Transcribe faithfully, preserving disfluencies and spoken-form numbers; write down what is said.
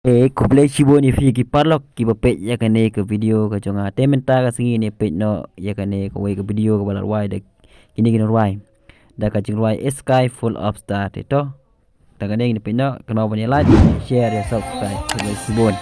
Eh, khublei shibun ïa phi ki paralok kiba peit ïa kane ka video ka jong nga. Te mynta ka sngi ngin ïa peit noh ïa kane kawei ka video kaba la rwai da kine ki nongrwai da ka jingrwai A Sky Full of Star te to. Te kane ngin ïa peit noh, kynmaw ban ïa like, share, ïa subscribe. Khublei shibun.